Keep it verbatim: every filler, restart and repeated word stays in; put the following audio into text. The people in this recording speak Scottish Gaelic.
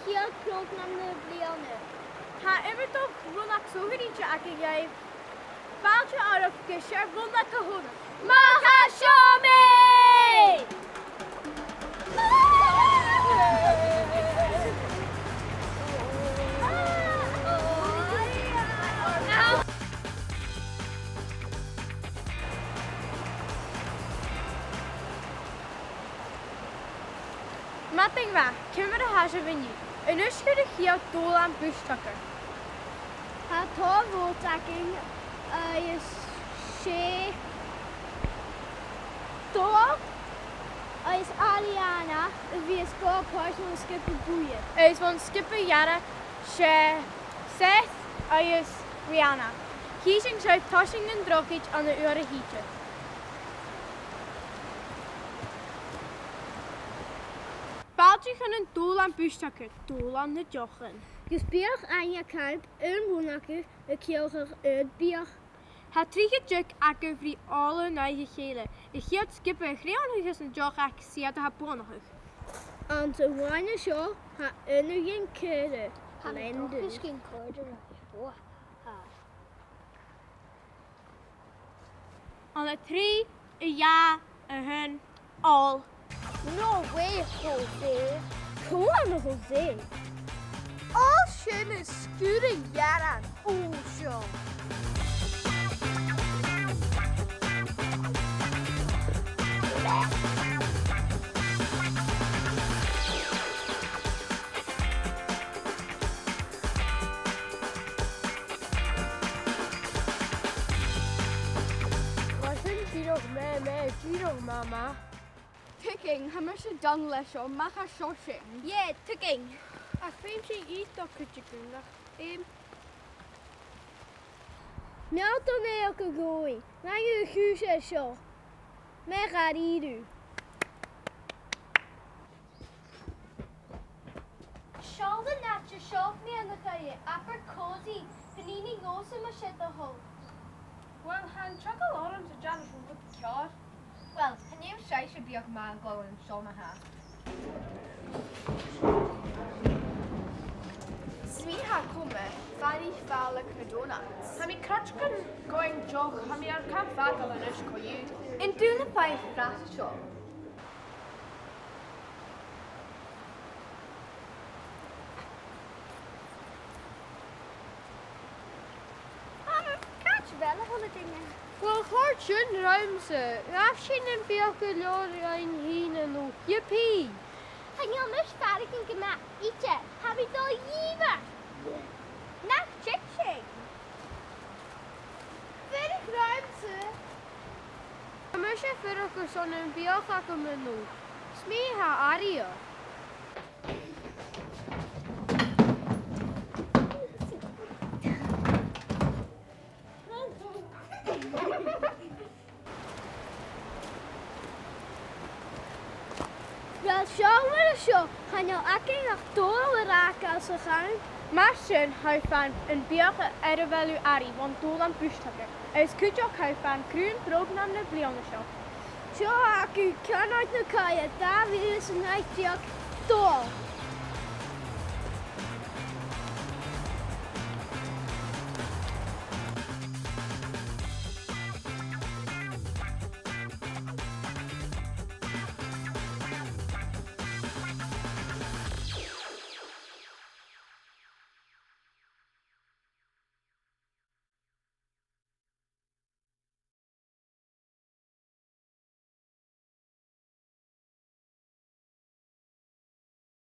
Ceol prògram na bliadhna. Tha iomadach rùn-sònraichte againn dhuibh. Fàilte oirbh gu searmonachd a th' ann. Mach à seo mi! Madainn mhath, ciamar a tha sibh an-diugh? A-nis, cò ris a tha dùbhlan Bush Tucker? Tha tòrr bhòt againn, agus 's e Dòmhnall agus Arianna a bhios a' gabhail pàirt ann an sgioba buidhe. Agus bhon sgioba dhearg, 's e Seth agus Rihanna. Chì sinn sibh an toiseach an drochaid ann an uair a thìde. Fàilte chun an dùbhlain Bush Tucker, dùbhlan nan deochan. Gus biadh fhaighinn air camp, aon bhun agaibh a' ciallachadh aon bhiadh. Tha trithead deug agaibh ri ola an aghaidh a chèile. A' chiad sgioba a chruinneachadh na deochan, 's iad a tha a' buannachadh. Anns a' bhainne seo, tha aon a dh'fheumas caora. Tha mi an dòchas gun còrd e ribh. Ann a trì, a dhà, a h-aon, òl. No way, Jose. Cò ann a Jose? Òl sinn an sgùraidh ghearan, ò seo. Mar sin, dìreach math, math, dìreach math, math. Tugainn, tha mise dona leis seo, mach à seo sinn. Yeah, tugainn. Ach feumaidh sinn ithe cuideachd, nach fheum? Meal do naidheachd, a Dhòmhnaill, nach eil thu seo. Math dha-rìribh. Seall an t-àite seo, mi an-dràsta, abair cosy, chan eil mi an dòchas gum bi seo a' dol. Uill, tha an trioblaid orm-sa, dè an rud ceart? Uill, chan eil sibhse beò math gu bheil an seo math. 'S mi tha coma, fàilte fàileadh na donuts. Tha mi cruichte gun gabhail deoch, tha mi air camp fhàgail a-nis co-dhiù. An dùil a bhith frasan seo? Am, càit a bheil a h-uile duine? Uill, chòrd sin rium-sa. Ghabh sinn am beathach gu leòr dhuinn fhìn a-nochd. Yippee! Chan eil mise a' faireachdainn gu math idir. Tha mi a' dol a dhìomairt. Nach tig sinn? Fuirich rium-sa. Tha mise a' fuireach airson am beathach agam a-nochd. 'S mi tha airidh. Uill, seall mar a tha seo, chan eil againn ach dòigh a ràdh às a' chrann. Mar sin, tha thu a' faighinn am beathach air a bheil thu airidh bhon dùbhlan Bush Tucker, agus cuideachd tha thu a' faighinn cruth prògram na bliadhna seo. Seo agaibh Ceann-uidh na Coille, dà mhìle 's a naoi deug, Dòmhnall.